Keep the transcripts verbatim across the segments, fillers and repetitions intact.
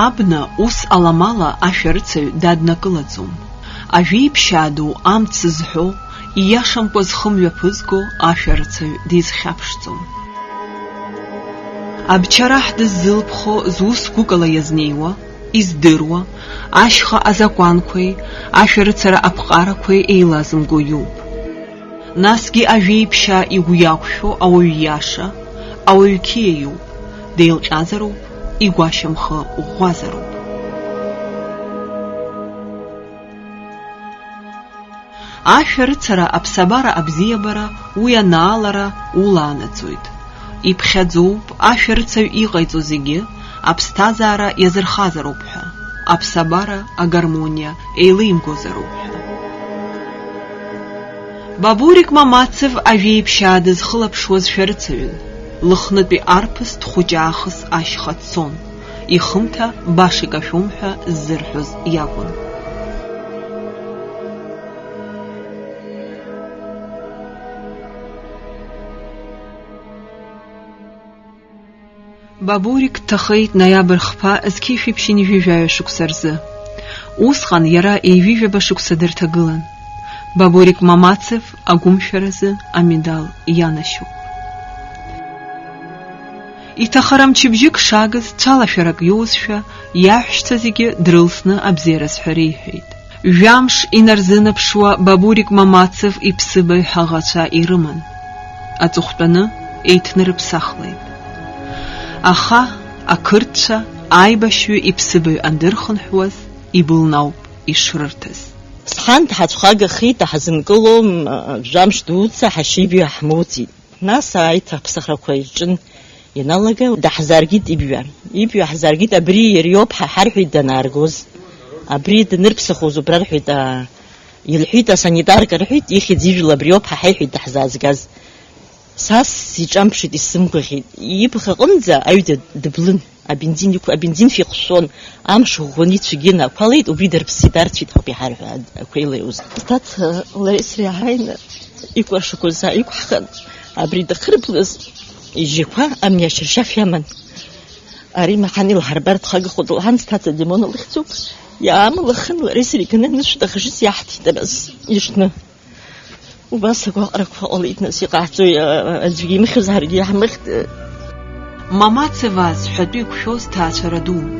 Абна ус аламала ашәарыцаҩ даднакылаӡом. Ажәеиԥшьаа ду амц зҳәо, ииашамкәа зхы мҩаԥызго ашәарыцаҩ дизхьаԥшӡом. Абчараҳ дыззылԥхо зус гәыкала иазнеиуа, издыруа, ашьха азакәанқәеи ашәарыцара аԥҟарақәеи еилазымго иоуп. Насгьы ажәеиԥшьаа игәы иақәшәо ауаҩ иаша, ауаҩ қьиа иоуп, деилҟьазароуп, игәашьамхы ӷәӷәазароуп. Ашәарыцара аԥсабара абзиабара уи анаалара улаанаҵоит. Иԥхьаӡоуп, ашәарыцаҩ иҟаиҵо зегьы аԥсҭазаара иазырхазароуп ҳәа, аԥсабара агармониа еилеимгозароуп ҳәа. Бабурик Мамацев ажәеиԥшьаа дызхылаԥшуаз шәарыцаҩын, лыхнытәи арԥыс дхәыҷы аахыс ашьха дцон, ихымҭа баша икашәом ҳәа ззырҳәоз иакәын. Бабурик дҭахеит ноиабр хԥа зқьи жәшәи ԥшьынҩажәи жәаҩа шықәса рзы. Усҟан иара ҩажәижәаба шықәса дырҭагылан. Бабурик Мамацев агәымшәаразы амедал ианашьоуп. Иҭахара мчыбжьык шагыз, цәалашәарак иоузшәа, иаҳәшьцәа зегьы дрылсны абзиара сҳәара иҳәеит. Жәамш инарзынаԥшуа Бабурик Мамацев иԥсыбаҩ ҳаӷацәа ирыман. Аҵыхәтәаны еиҭнырыԥсахлеит. Аха ақырҭцәа аибашьҩы иԥсыбаҩ андырхынҳәуаз ибылны ауп ишрырҭаз. Сҳан дҳацәхагахеит, ҳазынкылом, жәамш дуӡӡа ҳашьыбжьы ҳмоуӡеит. Нас аиҭаԥсахрақәа ирҿын ианалага, даҳзааргеит ибҩа. Ибҩа ҳзааргеит, абри иара иоуп ҳа ҳарҳәеит данааргоз. Абри данырԥсахоз убра рҳәеит, аа, илҳәеит асанитарка, рҳәеит, ихьӡ ижәла абри ауп ҳа ҳаиҳәеит даҳзаазгаз. Сас сиҿамԥшит, исзымгәаӷьит. Ибӷа аҟынӡа аҩада дыблын. Абензин иқә-, абензин феиҟәшәон, амш ӷәӷәаны ицәгьаны ақәа леит, убри дарԥсит, дарцәеит ҳәа ауп иҳарҳәо, ақәа илеиуаз. Сҭаца лареи сареи ҳааины икәашақәаз ааиқәҳхын, абри дахырблыз ижьқәа амни ашьаршьаф иаман. Ари маҳан илҳарбар дхагахо дылҳан, сҭаца Димон лыхьӡуп, иаамлахын, лареи сареи ганы анышә дахжыз иаҳҭеит, нас ишьны. Убас агәаҟрақәа ҟалеит, нас иҟаҳҵои, а, а, аӡәгьы имыхьыз ҳаргьы иаҳмыхьт. Мамацеваа зҳәатәы иқәшәоз ҭаацәара дууп.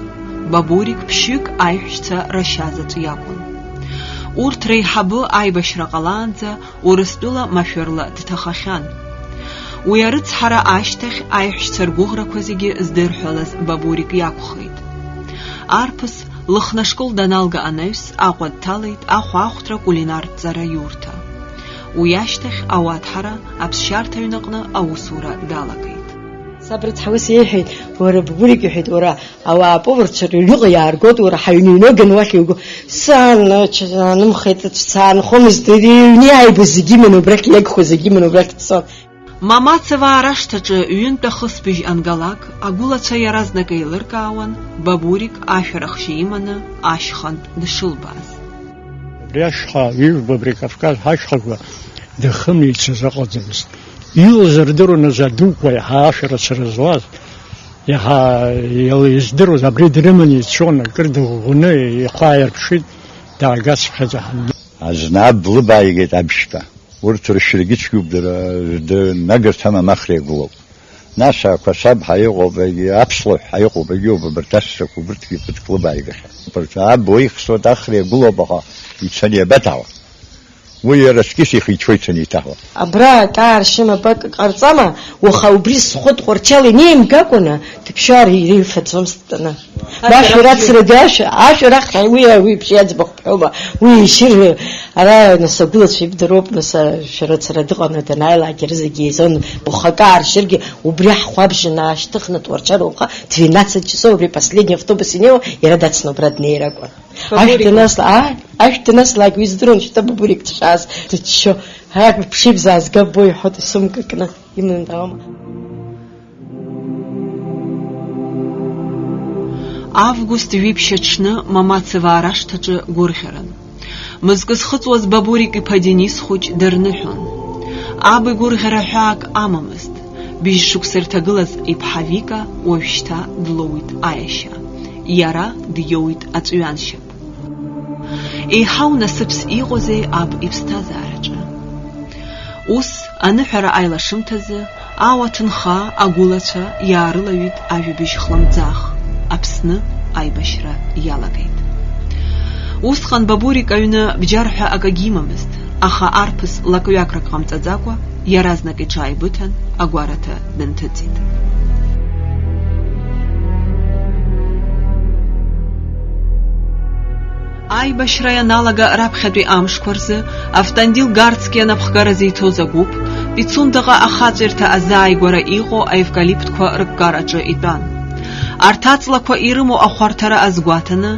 Бабурик ԥшьҩык аиҳәшьцәа рашьа заҵә иакәын. Урҭ реиҳабы аибашьра ҟалаанӡа Урыстәыла машәырла дҭахахьан. Уи арыцҳара ашьҭахь аиҳәшьцәа ргәыӷрақәа зегьы здырҳәалаз Бабурик иакәхеит. Арԥыс Лыхнашкол даналга анаҩс Аҟәа дҭалеит ахәаахәҭра кулинартә ҵараиурҭа. Уи ашьҭахь ауаҭҳара аԥсшьарҭа аҩныҟны аусура далагеит. Саб рыцҳа ус иеиҳәеит, уара Бабурик, иҳәеит, уара ауаа аповарцәа рыҩныҟа иааргоит, уара ҳаҩны иҩноган уахь иуго. Саанымхеит, саанхомызт, иҩны иааигәаз зегьы иманы убрахь, иагхо зегьы иманы убрахь дцон. Мамацеваа рашҭаҿы ҩынтә ахысбыжь ангалак, агәылацәа иаразнак еилыркаауан Бабурик ашәарахжьы иманы ашьхантә дшылбааз. Абри ашьха, ижәбо абри Кавказ ҳашьхақәа дахымицаз ыҟаӡамызт. Илаз рдыруаныз адуқәа иаҳа ашәарыцара зуаз, иаҳа иала издыруаз, абри дрыманы ицон, акыр дыӷәӷәаны ихы ааирԥшит, даагацыԥхьаӡа. Азнаб лыбааигеит аԥшьба. Урҭ ршьыргьы цәгьоуп, дара, дара нагырҭа мамахра иагәылоуп. Нас ақәасаб ҳәа иҟоуп, егьи аԥслаҳә ҳәа иҟоуп, егьиоуп, абарҭ ассақәа, убырҭгьы ԥыҭк лыбааигахьан. Абарҭ аб уеихсуа дахра иагәылоуп, аха ицаны иабаҭаауа? Уи иара скьыс ихицәо ицаны иҭаҳауа. Абра акы ааршьым, абак ҟарҵама, уаха убри схәы тҟәарчал инеимгакәаны, дыԥшаар ирифаӡомызт дтәаны. Башәа рацрада ашәа, ашәа рахь уи, уи бжьы иаӡбахә бҳәома, уи ишьыр, ара нас агәылацәа ибдыруп, нас шәарыцара дыҟаны данааилак, иара зегьы еизон, ухакы ааршьыргьы, убри ҳхәабжьы наашьҭыхны Тҟәарчал уаха двенадцать часов, убри последний автобус инеиуа, иара дацны убра днеир акәын. Ашә данасла, а? Ашә данаслак, уи здыруан, шьҭа Бабурик дшааз, дыччо, ҳа ԥшибзаазгап, бо иҳәоит, исумкакны. Иман дауама? Август ҩаԥшь аҽны Мамацеваа рашҭаҿы гәырӷьаран. Мызкы зхыҵуаз Бабурик иԥа Денис хәыҷ дырныҳәон. Аб игәырӷьара ҳәаак амамызт. Быжь шықәса ирҭагылаз иԥҳа Вика уажәшьҭа длоуит аиашьа. Иара диоуит аҵәҩаншьап. Еиҳау насыԥс иҟоузеи аб иԥсҭазаараҿы? Ус, аныҳәара аилашымҭазы, ауа ҭынха агәылацәа иаарылаҩит ажәабжь хлымӡаах, Аԥсны аибашьра иалагеит. Усҟан Бабурик аҩны бџьар ҳәа акагьы имамызт, аха арԥыс лакҩакрак ҟамҵаӡакәа, иаразнак иҽааибыҭан, агәараҭа дынҭыҵит. Аибашьра ианалага раԥхьатәи амшқәа рзы Автандил Гарцки анапхгара зиҭоз агәыԥ, Пицундаҟа ахаҵәирҭа азааигәара иҟоу аевкалиптқәа рыккараҿы итәан. Арҭ аҵлақәа ирымоу ахәарҭара азгәаҭаны,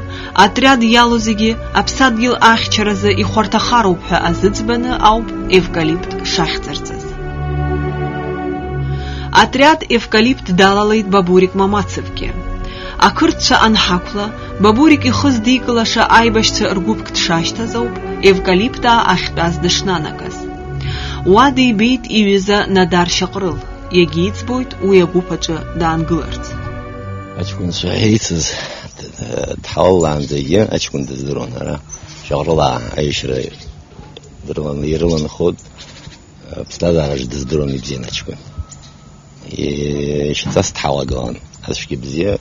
атриад иалоу зегьы аԥсадгьыл ахьчаразы ихәарҭахароуп ҳәа азыӡбаны ауп евкалипт шахьӡырҵаз. Атриад евкалипт далалеит Бабурик Мамацевгьы. Ақырҭцәа анҳақәла, Бабурик ихы здикылаша аибашьцәа ргәыԥк дшашьҭаз ауп евкалиптаа ахьтәаз дышнанагаз. Уа дибеит иҩыза Надар Шьаҟрыл, иагьиӡбоит уи агәыԥ аҿы даангыларц. Аҷкәынцәа еицыз дҳалалаанӡагьы аҷкәын дыздыруан, ара Шьаҟрылаа аиашьра дрылан, ирыланхоит, ԥсҭазаараҿ дыздыруан ибзиан аҷкәын. Ишьаҵас дҳалагылан, ацәгьа бзиа.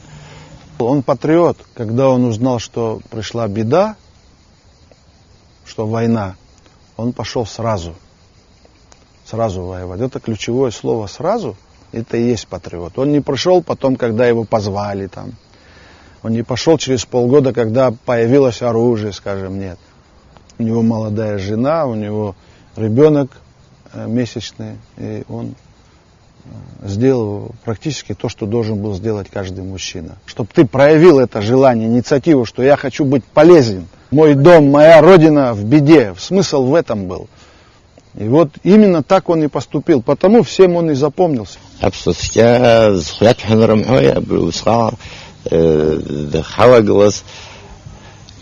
Он патриот, когда он узнал, что пришла беда, что война, он пошёл сразу. Сразу воевать. Это ключевое слово «сразу». Это и есть патриот. Он не пришёл потом, когда его позвали там. Он не пошёл через полгода, когда появилось оружие, скажем, нет. У него молодая жена, у него ребёнок, э, месячный, и он, э, сделал практически то, что должен был сделать каждый мужчина. Чтоб ты проявил это желание, инициативу, что я хочу быть полезен. Мой дом, моя родина в беде. Смысл в этом был. И вот именно так он и поступил, потому всем он и запомнился. Аԥсуа цәгьа зхы иаҭәҳәаны рымҳәои, абри усҟан, э, дахьҳалагылаз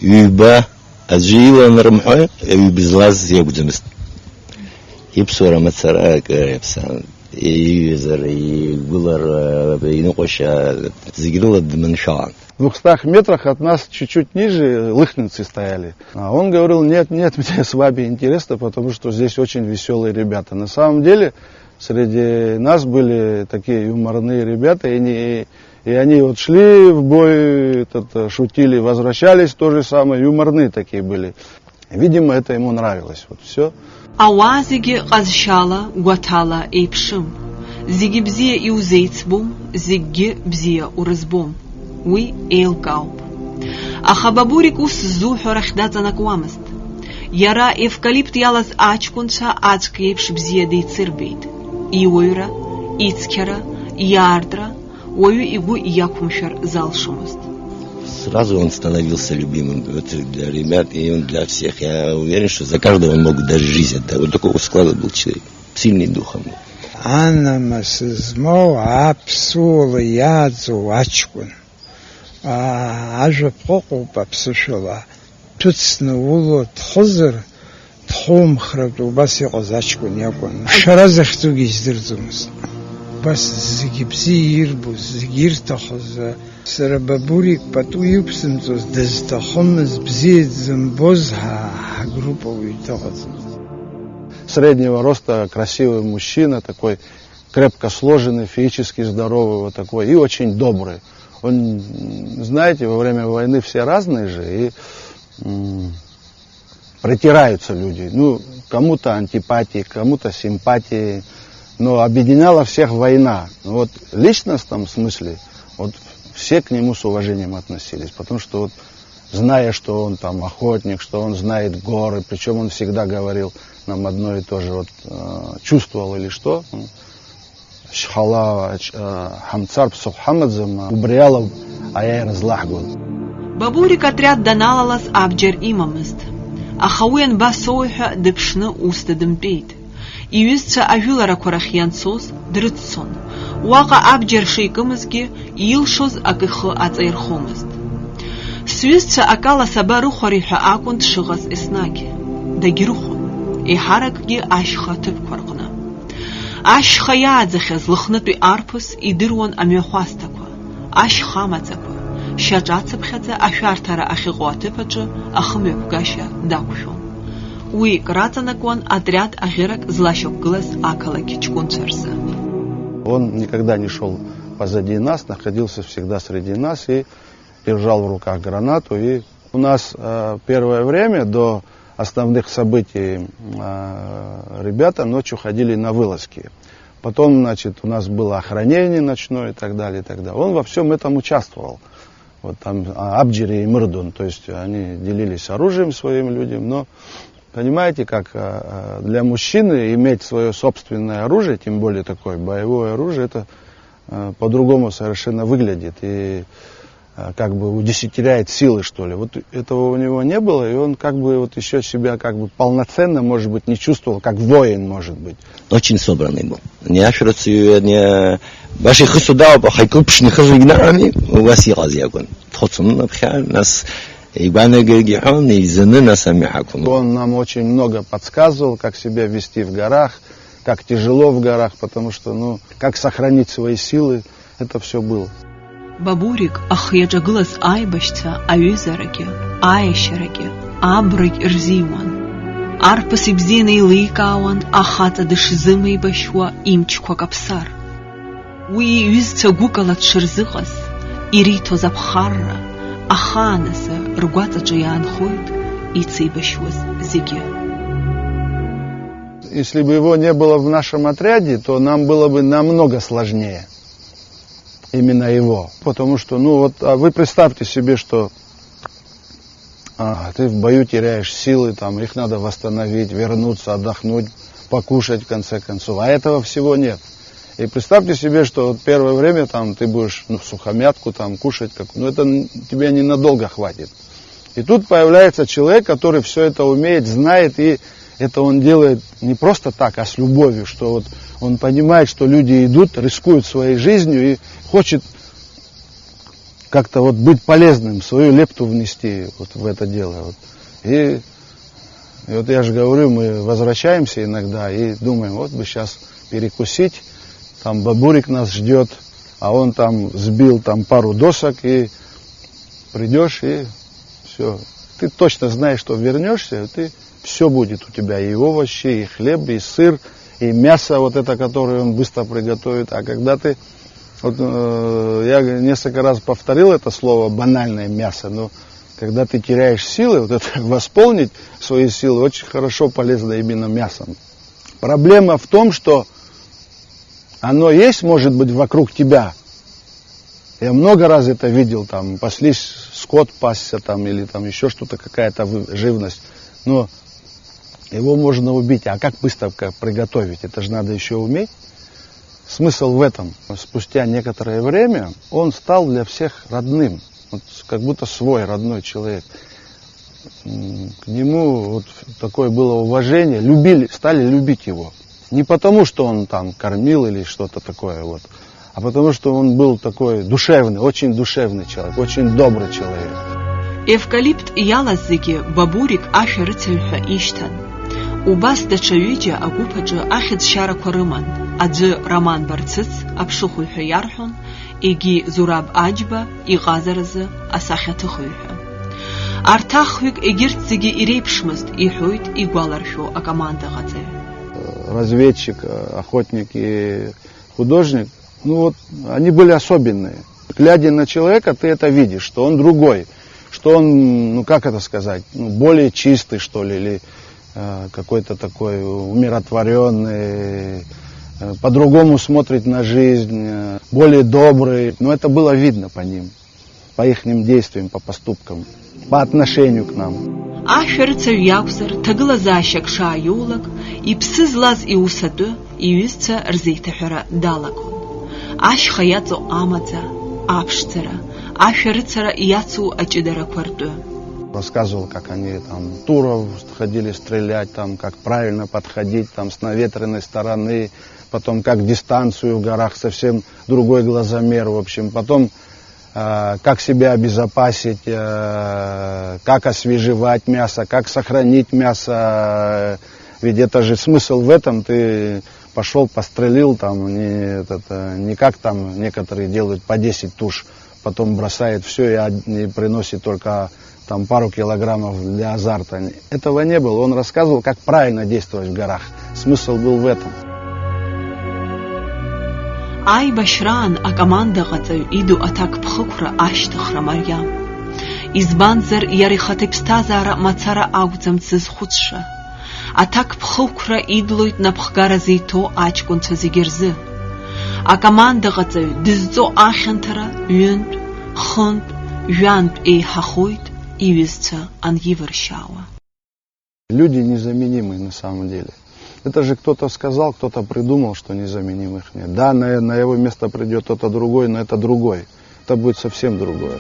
ҩба аӡәы иланы рымҳәои, ҩба злаз иакәӡамызт. Иԥсуара мацара акы иаԥсан, иҩызара, игәылара, иныҟәашьа, зегь рыла дманшәалан. В двухстах метрах от нас, чуть-чуть ниже, лыхненцы стояли. А он говорил: «Нет, нет, мне с вами интересно, потому что здесь очень весёлые ребята». На самом деле, среди нас были такие юморные ребята, и, не, и они вот шли в бой, этот, э, шутили, возвращались, то же самое, юморные такие были. Видимо, это ему нравилось. Вот всё. Ауаа зегьы ҟазшьала, гәаҭала еиԥшым. Зегьы бзиа иузеиҵбом, зегьгьы бзиа урызбом. Уи еилкаауп. Аха Бабурик ус ззуҳәо рахь даҵанакуамызт. Иара евкалипт иалаз аҷкәынцәа аӡәк иеиԥш бзиа деицырбеит. Иуаҩра, ицқьара, иаартра, уаҩы игәы иақәымшәар залшомызт. Сразу он становился любимым вот для ребят, и он для всех. Я уверен, что за каждого он мог даже жизнь отдать. Вот такого склада был человек. Сильный духом был. Анамыс змоу аԥсуала иааӡоу аҷкәын. Аа, ажәаԥҟа ыҟоуп аԥсышәала. Ҭәыцны уло дхызар, дхумхратәы убас иҟаз аҷкәын иакәын. Шәара захьӡугьы издырӡомызт. Убас зегьы бзиа ирбоз, зегьы ирҭахыз, сара Бабурик пату иқәзымҵоз, дызҭахымыз, бзиа дзымбоз ҳа, ҳгруппа уаҩ дыҟаӡамызт. Среднего роста, красивый мужчина, такой крепко сложенный, физически здоровый, вот такой, и очень добрый. Он, знаете, во время войны все разные же, и, м, притираются люди. Ну, кому-то антипатии, кому-то симпатии, но объединяла всех война. Ну, вот в личностном смысле, вот все к нему с уважением относились, потому что вот, зная, что он там охотник, что он знает горы, причём он всегда говорил нам одно и то же, вот, э, чувствовал или что, м, Шьхала, э, ҳамцар ԥсыхәа ҳамаӡам, убри ала аиааира злаҳгон. Бабурик атриад даналалаз абџьар имамызт. Аха уи анбасоуи ҳәа дыԥшны ус дыдымтәеит. Иҩызцәа ажәыларақәа рахь ианцоз дрыццон. Уаҟа абџьар шикымызгьы, илшоз акы ихы аҵаирхомызт. Сҩызцәа акала сабарыхәари ҳәа акәын дшыҟаз еснагь. Дагьрыхәон, еиҳаракгьы ашьха аҭыԥқәа рҟны. Ашьха иааӡахьаз Лыхнытәи арԥыс идыруан амҩахәасҭақәа, ашьха амаҵақәа, Шьаҿа ацыԥхьаӡа ашәарҭара ахьыҟоу аҭыԥ аҿы ахымҩаԥгашьа дақәшәон. Уи краҵанакуан отриад аӷьырак злашьақәгылаз ақалақь ҷкәынцәа рзы. Он никогда не шел позади нас, находился всегда среди нас и держал в руках гранату. И у нас э, первое время до основных событий э, ребята ночью ходили на вылазки. Потом, значит, у нас было охранение ночное и так далее, и так далее. Он во всем этом участвовал. Вот там а, Абджири и Мырдун, то есть они делились оружием своим людям, но понимаете, как э, э, для мужчины иметь свое собственное оружие, тем более такое боевое оружие, это э, по-другому совершенно выглядит и э, как бы удесятеряет силы, что ли. Вот этого у него не было, и он как бы вот еще себя как бы полноценно, может быть, не чувствовал, как воин, может быть. Очень собранный был. Не ашәарацаҩы, не баша ихысу даауп, аха икылԥшны ихызу егьнаҳәами, убас иҟаз иакәын. Дхәыцуан аԥхьа, нас игәаанагагь иҳәон, еизаны нас амҩа ҳақәын. Он нам очень много подсказывал, как себя вести в горах, как тяжело в горах, потому что, ну, как сохранить свои силы, это все было. Бабурик ахы иаҿагылаз аибашьцәа аҩызарагьы, аиашьарагьы, абрагь рзиуан. Арԥыс ибзианы еиликаауан ахаҵа дышзымеибашьуа имчқәа каԥсар. Уи иҩызцәа гәыкала дшырзыҟаз, ириҭоз аԥхарра, ахааназы ргәаҵаҿы иаанхоит ицеибашьуаз зегьы. Если бы его не было в нашем отряде, то нам было бы намного сложнее именно его. Потому что, ну вот, а вы представьте себе, что а, ты в бою теряешь силы, там, их надо восстановить, вернуться, отдохнуть, покушать, в конце концов. А этого всего нет. И представьте себе, что вот первое время там ты будешь ну, в сухомятку там кушать, как, ну это тебя ненадолго хватит. И тут появляется человек, который все это умеет, знает, и это он делает не просто так, а с любовью, что вот он понимает, что люди идут, рискуют своей жизнью и хочет как-то вот быть полезным, свою лепту внести вот в это дело. Вот. И, и вот я же говорю, мы возвращаемся иногда и думаем, вот бы сейчас перекусить, там бабурик нас ждет, а он там сбил там пару досок, и придешь, и все. Ты точно знаешь, что вернешься, ты все будет у тебя, и овощи, и хлеб, и сыр, и мясо вот это, которое он быстро приготовит. А когда ты, вот, э, я несколько раз повторил это слово, банальное мясо, но когда ты теряешь силы, вот это восполнить свои силы очень хорошо, полезно именно мясом. Проблема в том, что оно есть, может быть, вокруг тебя, я много раз это видел, там, паслись, скот пасся, там, или там еще что-то, какая-то живность. Но его можно убить, а как быстро приготовить? Это же надо еще уметь. Смысл в этом. Спустя некоторое время он стал для всех родным, вот, как будто свой родной человек. К нему вот такое было уважение, любили, стали любить его. Не потому, что он там кормил или что-то такое, вот, а потому, что он был такой душевный, очень душевный человек, очень добрый человек. Евкалипт иалаз зегьы Бабурик ашәарыцаҩ ҳәа ишьҭан. Убас даҽа ҩыџьа агәыԥ аҿы ахьӡшьарақәа рыман, аӡәы Роман Барцыц аԥшыхәҩ ҳәа иарҳәон, егьи Зураб Аџьба иҟазаразы асахьаҭыхҩы ҳәа. Арҭ ахҩык егьырҭ зегьы иреиԥшмызт, иҳәоит игәаларшәо акомандаҟаҵаҩ. Разведчик, охотник и художник, ну вот, они были особенные. Глядя на человека, ты это видишь, что он другой, что он, ну как это сказать, ну, более чистый, что ли, или э, какой-то такой умиротворенный, э, по-другому смотрит на жизнь, э, более добрый. Но это было видно по ним, по ихним действиям, по поступкам, по отношению к нам. Ашәарыцаҩ иакәзар, ҭагылазаашьак шааиоулак, иԥсы злаз иус атәы, иҩызцәа рзеиҭаҳәара далагон. Ашьха иаҵоу амаӡа, аԥшӡара, ашәарыцара иацу аҷыдарақәа ртәы. Рассказывал, как они там туров ходили стрелять, там, как правильно подходить, там, с наветренной стороны, потом как дистанцию в горах, совсем другой глазомер, в общем, потом э, как себя обезопасить, э, как освежевать мясо, как сохранить мясо, э, ведь это же смысл в этом, ты пошел, пострелил там, не, этот, э, не как там некоторые делают по десять туш, потом бросает всё и од-, и приносит только там пару килограммов для азарта. Этого не было. Он рассказывал, как правильно действовать в горах. Смысл был в этом. Аибашьраан акомандаҟаҵаҩ иду аҭакԥхықәра ашьҭыхра мариам. Избанзар, иара ихаҭа иԥсҭазаара мацара акәӡам дзызхәыцша. Аҭакԥхықәра идлоит напхгара зиҭо аҷкәынцәа зегьы рзы. Акомандаҟаҵаҩ дызҵо ахьанҭара ҩынтә, хынтә, жәантә еиҳахоит иҩызцәа анивыршьаауа. Люди незаменимые на самом деле. Это же кто-то сказал, кто-то придумал, что незаменимых нет. Да, на, на его место придёт кто-то другой, но это другой. Это будет совсем другое.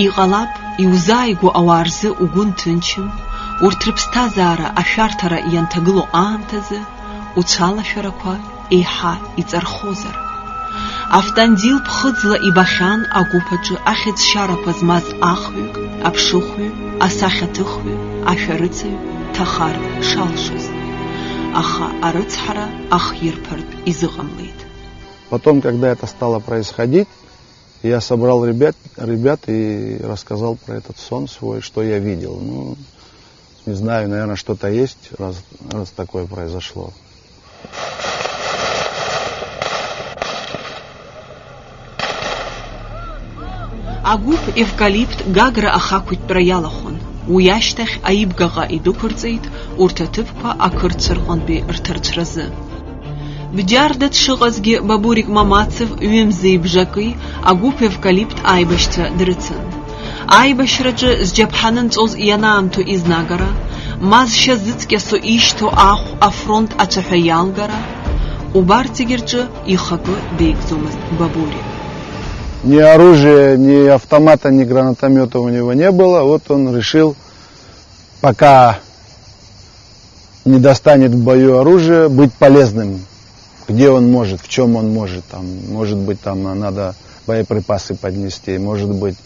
Иҟалап, иузааигәоу ауаа рзы угәы нҭынчым, урҭ рыԥсҭазаара ашәарҭара ианҭагылоу аамҭазы уцәалашәарақәа еиҳа иҵархозар. Автандил ԥхыӡла ибахьан агәыԥ аҿы ахьыӡшьарақәа змаз ахҩык, аԥшыхәҩы, асахьаҭыхҩы, ашәарыцаҩ ҭахар шалшоз. Аха арыцҳара ахирԥартә изыҟамлеит. Потом, когда это стало происходить, я собрал ребят, ребят и рассказал про этот сон свой, что я видел. Ну, не знаю, наверное, что-то есть, раз, раз такое произошло. Агәыԥ Евкалипт Гагра ахақәиҭтәра иалахәын. Уи ашьҭахь аибгаҟа идәықәырҵеит урҭ аҭыԥқәа ақырҭцәа рҟынтәи рҭарцәразы. Бџьарда дшыҟазгьы Бабурик Мамацев ҩымзи бжаки агәыԥ Евкалипт аибашьцәа дрыцын. Аибашьраҿы зџьаԥҳаны нҵәоз ианаамҭоу изнагара, ма зшьа зыҵкьасо ишьҭоу ахә афронт ацәаҳәа иалгара, убарҭ зегьы рҿы ихатәы деигӡомызт Бабурик. Ни оружия, ни автомата, ни гранатомёта у него не было. Вот он решил, пока не достанет в бою оружие, быть полезным, где он может, в чём он может. Там, может быть, там надо боеприпасы поднести, может быть,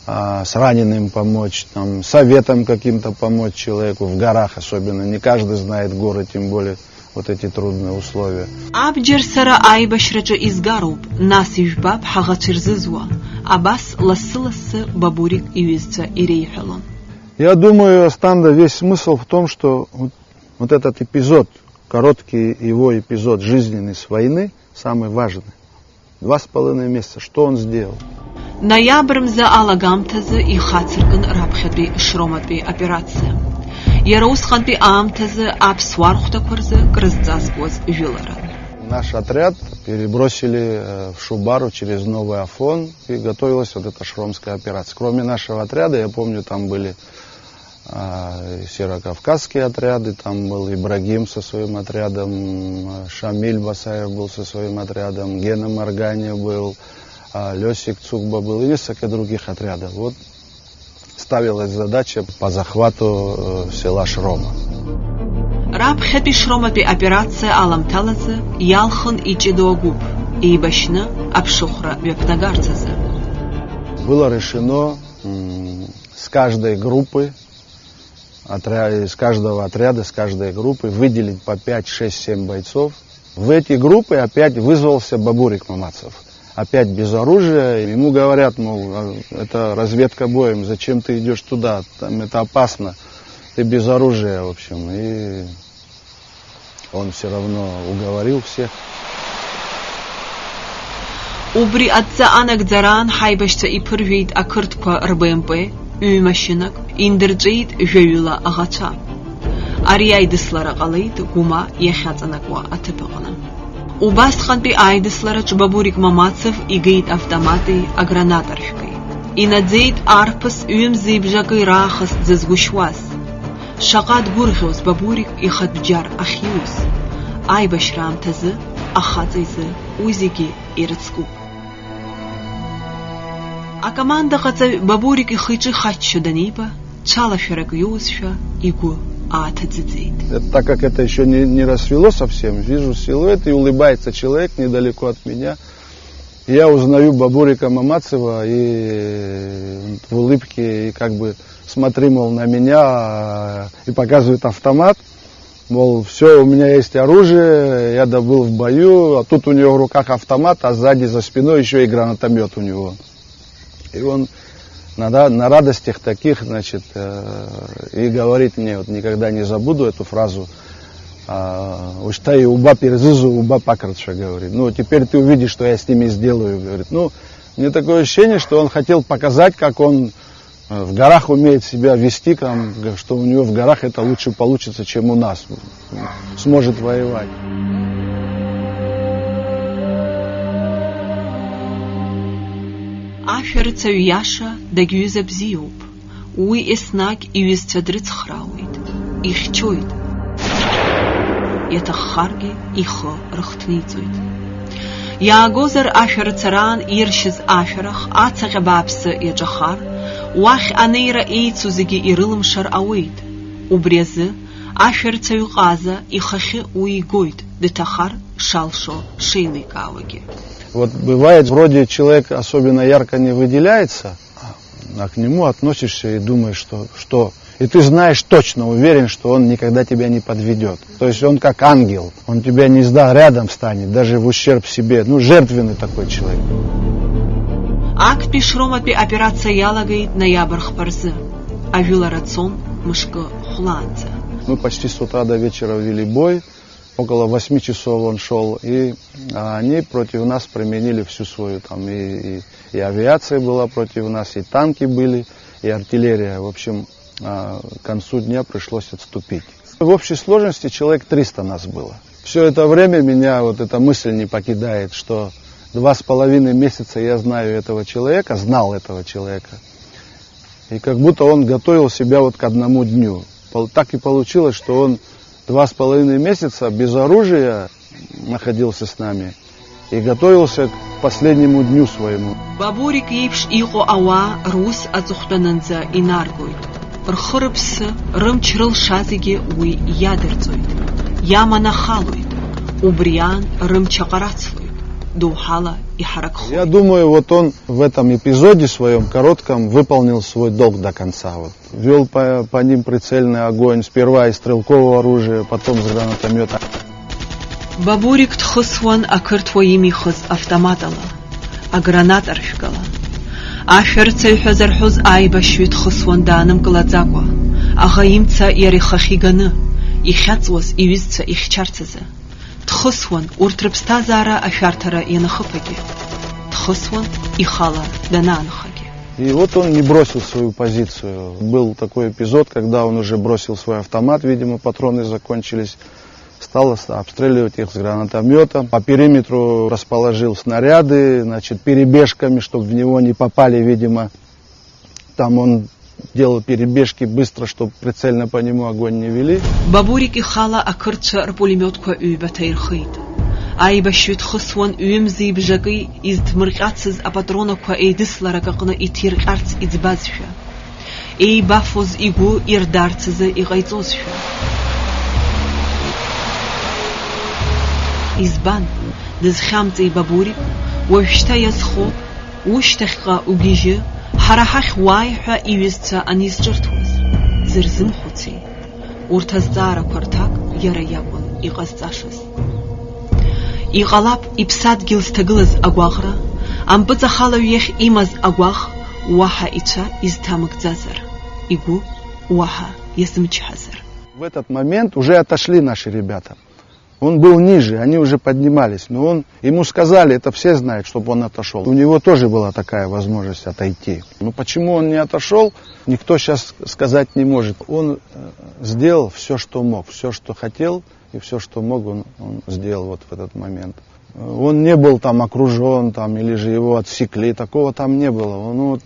а, с раненым помочь, там, советом каким-то помочь человеку в горах особенно. Не каждый знает горы, тем более вот эти трудные условия. Абџьар сара аибашьраҿы изгароуп, нас ижәбап ҳаӷацәа ирзызуа, абас лассы-лассы Бабурик иҩызцәа иреиҳәалон. Я думаю, Астанда, весь смысл в том, что вот, вот этот эпизод, короткий его эпизод жизненный с войны, самый важный. Два с половиной месяца, что он сделал? Ноиабр мза алагамҭазы ихацыркын раԥхьатәи Шроматәи аоперациа. Иара усҟантәи аамҭазы аԥсуа рхәҭақәа рзы крызҵазкуаз жәыларан. Наш отряд перебросили, э, в Шубару через Новый Афон, и готовилась вот эта шромская операция. Кроме нашего отряда, я помню, там были, а, и северокавказские отряды, там был Ибрагим со своим отрядом, а, Шамиль Басаев был со своим отрядом, Гена Маргани был, а, Лёсик Цугба был и несколько других отрядов. Вот ставилась задача по захвату, э, села Шрома. Раԥхьатәи Шроматәи аоперациа аламҭалазы иалхын иҷыдоу агәыԥ, еибашьны аԥшыхәра ҩаԥнагарц азы. Было решено, м, с каждой группы, отря-, из каждого отряда, с каждой группы выделить по пять, шесть, семь бойцов. В эти группы опять вызвался Бабурик Мамацев. Опять без оружия. Ему говорят, мол, а, это разведка боем, зачем ты идёшь туда? Там это опасно. Ты без оружия, в общем. И он всё равно уговорил всех. Убри адҵа анагӡараан ҳаибашьцәа иԥыржәеит ақырҭқәа рБМП, ҩ-машьынак, индырҵәеит жәаҩыла аӷацәа. Ари аидыслара ҟалеит Гәыма иахьаҵанакуа аҭыԥ аҟны. Убасҟантәи аидыслараҿ Бабурик Мамацев игеит автомати агранаторшәкеи. Инаӡеит арԥыс ҩымзи бжаки раахыс дзызгәышьуаз. Шаҟа дгәырӷьоз Бабурик ихатә џьар ахьиуз. Аибашьра аамҭазы ахаҵа изы уи зегьы ирыцкуп. Акомандаҟаҵаҩ Бабурик ихы-иҿы ихаччо даниба, цәалашәарак иоузшәа игәы ааҭаӡыӡеит. Это, так как это ещё не, не рассвело совсем, вижу силуэт, и улыбается человек недалеко от меня. Я узнаю Бабурика Мамацева, и в улыбке, и как бы смотри, мол, на меня, и показывает автомат. Мол, все, у меня есть оружие, я добыл в бою, а тут у него в руках автомат, а сзади за спиной еще и гранатомет у него. И он на, ра- на радостях таких, значит, э, и говорит мне, вот никогда не забуду эту фразу, а, «Уштай уба перзызу, уба пакрыцша», говорит. «Ну, теперь ты увидишь, что я с ними сделаю», говорит. Ну, мне такое ощущение, что он хотел показать, как он э, в горах умеет себя вести, там, г- что у него в горах это лучше получится, чем у нас, сможет воевать. Ашәарыцаҩ иаша дагьҩыза бзиоуп. Уи еснагь иҩызцәа дрыцхраауеит, ихьчоит. Иаҭаххаргьы ихы рыхҭниҵоит. Иаагозар ашәарыцараан иршьыз ашәарах ацаҟьа бааԥсы иаҿахар, уахь анеира еицу зегьы ирылымшар ауеит. Убри азы ашәарыцаҩ ҟаза ихахьы уи игоит, дҭахар шалшо шеиликаауагьы. Вот бывает, вроде человек особенно ярко не выделяется, а к нему относишься и думаешь, что, что... И ты знаешь точно, уверен, что он никогда тебя не подведет. То есть он как ангел, он тебя не сда рядом станет, даже в ущерб себе. Ну, жертвенный такой человек. Актәи Шроматәи аоперациа иалагеит ноиабр хԥа рзы. Ажәылара цон мышкы хәлаанӡа. Мы почти с утра до вечера вели бой. Около восьми часов он шел, и а, они против нас применили всю свою, там и, и, и авиация была против нас, и танки были, и артиллерия. В общем, а, к концу дня пришлось отступить. В общей сложности человек триста нас было. Все это время меня вот эта мысль не покидает, что два с половиной месяца я знаю этого человека, знал этого человека. И как будто он готовил себя вот к одному дню. Пол- Так и получилось, что он два с половиной месяца без оружия находился с нами и готовился к последнему дню своему. Бабурик иеиԥш иҟоу ауаа рус аҵыхәтәанынӡа инаргоит. Рхы-рыԥсы, рымч рылшазегьы уи иадырҵоит, иаманахалоит, убри аан рымч аҟарацлоит, доуҳала иҳаракхоит. Я думаю, вот он в этом эпизоде своем коротком выполнил свой долг до конца. Вот. Вел по, по ним прицельный огонь, сперва из стрелкового оружия, потом с гранатомета. Бабурик дхысуан ақырҭуа имихыз автоматала, аграната ршәгала. Ашәарыцаҩ ҳәа зарҳәоз аибашьҩы дхысуан даанымкылаӡакәа, аӷа имца иара ихахь иганы, ихьаҵуаз иҩызцәа ихьчарц азы. Дхысуан урҭ рыԥсҭазаара ашәарҭара ианахыԥагьы. Дхысуан ихала данаанхагьы. И вот он не бросил свою позицию. Был такой эпизод, когда он уже бросил свой автомат, видимо, патроны закончились. Стал ос- обстреливать их с гранатомета. По периметру расположил снаряды, значит, перебежками, чтобы в него не попали, видимо. Там он делал перебежки быстро, чтобы прицельно по нему огонь не вели. Бабурик ихала ақырҭцәа рпулемиотқәа ҩбаҭа ирхеит. Аибашьҩы дхысуан ҩымзи бжаки изҭмырҟьацыз апатронақәа еидысларак аҟны иҭирҟьарц иӡбазшәа. Еибафоз игәы ирдарц азы иҟаиҵозшәа. Избан, дызхьамҵеи Бабурик, уажәшьҭа иазхо, ушьҭахьҟа угьежьы, ҳара ҳахь уааи ҳәа иҩызцәа анизҿырҭуаз, дзырзымхәыци? Урҭ азҵаарақәа рҭак иара иакәын иҟазҵашаз. Иҟалап, иԥсадгьыл зҭагылаз агәаҟра, ампыҵахалаҩ иахь имаз агәаӷ уаҳа ицәа изҭамыгӡазар, игәы уаҳа иазымчҳазар. В этот момент уже отошли наши ребята. Он был ниже, они уже поднимались. Но он, ему сказали, это все знают, чтобы он отошел. У него тоже была такая возможность отойти. Но почему он не отошел, никто сейчас сказать не может. Он э, сделал все, что мог, все, что хотел, и все, что мог, он, он сделал вот в этот момент. Э, Он не был там окружен, там, или же его отсекли, такого там не было. Он, вот,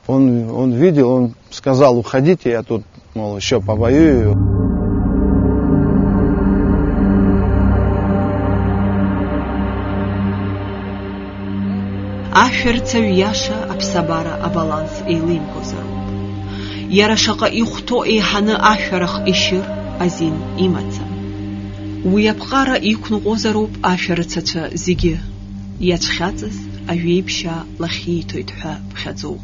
он, он видел, он сказал: «Уходите, я тут, мол, еще повоюю». Ашәарыцаҩ иаша аԥсабара абаланс еилеимкозароуп. Иара шаҟа ихәҭоу еиҳаны ашәарах ишьыр азин имаӡам. Уи аԥҟара иқәныҟәозароуп ашәарыцацәа зегьы. Иацәхьаҵыз ажәеиԥшьаа лахьииҭоит ҳәа ԥхьаӡоуп.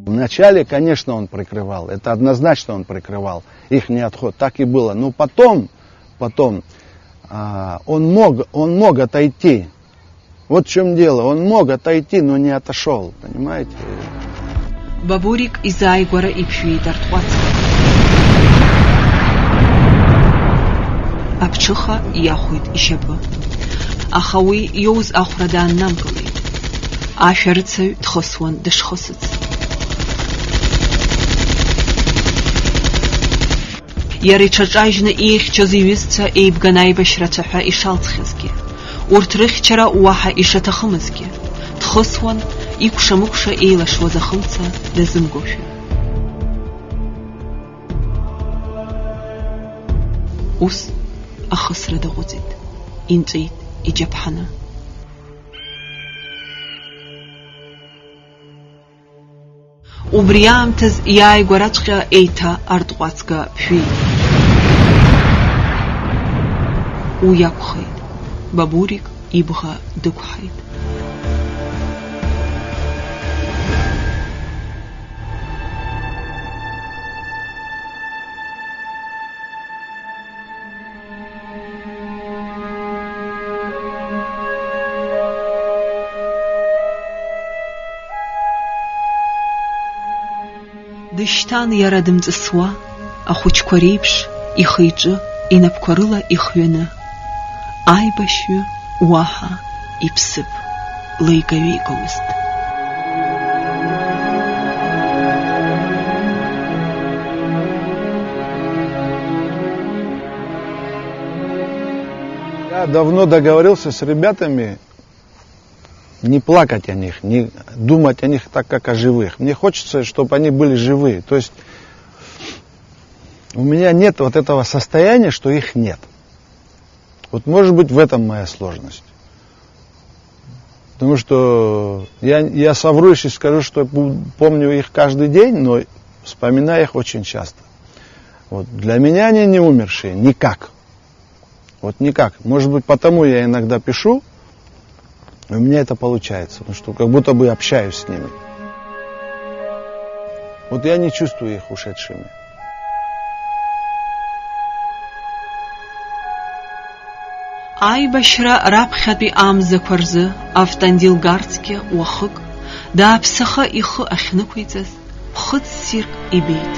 Вначале, конечно, он прикрывал, это однозначно он прикрывал их отход, так и было. Но потом, Потом, а, он мог, он мог отойти. Вот в чём дело. Он мог отойти, но не отошёл, понимаете? Бабурик изааигәара иԥжәеит арҭҟәацга. Аԥҽыха иахәеит ишьапы. Аха уи иоуз ахәра дааннамкылеит. Ашәарыцаҩ дхысуан дышхысыц. Иара иҽаҿажьны иеихьчоз иҩызцәа еибган аибашьра ацәаҳәа ишалҵхьазгьы, урҭ рыхьчара уаҳа ишаҭахымызгьы, дхысуан, икәша-мыкәша еилашуаз ахымца дазымгошәа. Ус ахысра даҟәыҵит, инҵәеит иџьаԥҳаны. Убри аамҭаз иааигәараҵәҟьа еиҭа артҟәацга ԥжәеит. Уи акәхеит, Бабурик ибӷа дықәҳаит. Дышьҭан иара дымҵысуа, ахәыҷқәа реиԥш, ихы-иҿы, инапқәа рыла ихҩаны. Аибашьҩы уаҳа иԥсыԥ леигаҩеигомызт. Я давно договорился с ребятами не плакать о них, не думать о них так, как о живых. Мне хочется, чтобы они были живы. То есть у меня нет вот этого состояния, что их нет. Вот, может быть, в этом моя сложность. Потому что я, я совру, если скажу, что я пу-, помню их каждый день, но вспоминаю их очень часто. Вот. Для меня они не умершие, никак. Вот никак. Может быть, потому я иногда пишу, и у меня это получается, потому что как будто бы общаюсь с ними. Вот я не чувствую их ушедшими. Аибашьра раԥхьатәи амзақәа рзы Автандил Гарцгьы уахык дааԥсаха ихы ахьнықәиҵаз, ԥхыӡ ссирк ибеит.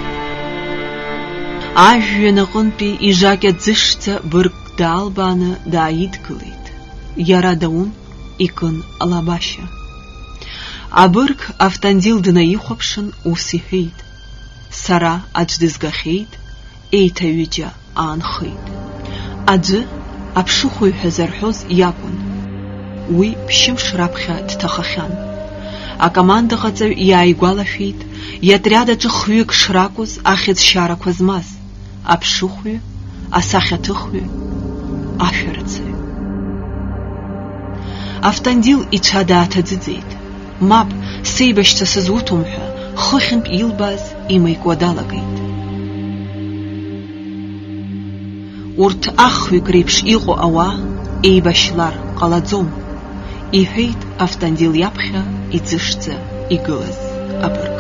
Ажәҩан аҟынтәи ижакьа ӡышӡа быргк даалбааны дааидгылеит. Иара даун, икын алабашьа. Абырг Автандил днаихәаԥшын, ус иҳәеит: «Сара аӡә дызгахьеит», еиҭа ҩыџьа аанхеит. Аӡәы, аԥшыхәҩы ҳәа зарҳәоз иакәын. Уи ԥшьымш раԥхьа дҭахахьан. Акомандаҟаҵаҩ иааигәалашәеит, иотриад аҿы хҩык шракәыз ахьӡшьарақәа змаз, аԥшыхәҩы, асахьаҭыхҩы, ашәарыцаҩ. Автандил ицәа дааҭаӡыӡеит. «Мап, сеибашьцәа сызуҭом», ҳәа хыхьынтә илбааз имеикуа далагеит. «Урҭ ахҩык реиԥш иҟоу ауаа еибашьлар ҟалаӡом», иҳәеит Автандил иаԥхьа иӡышӡа игылаз абырг.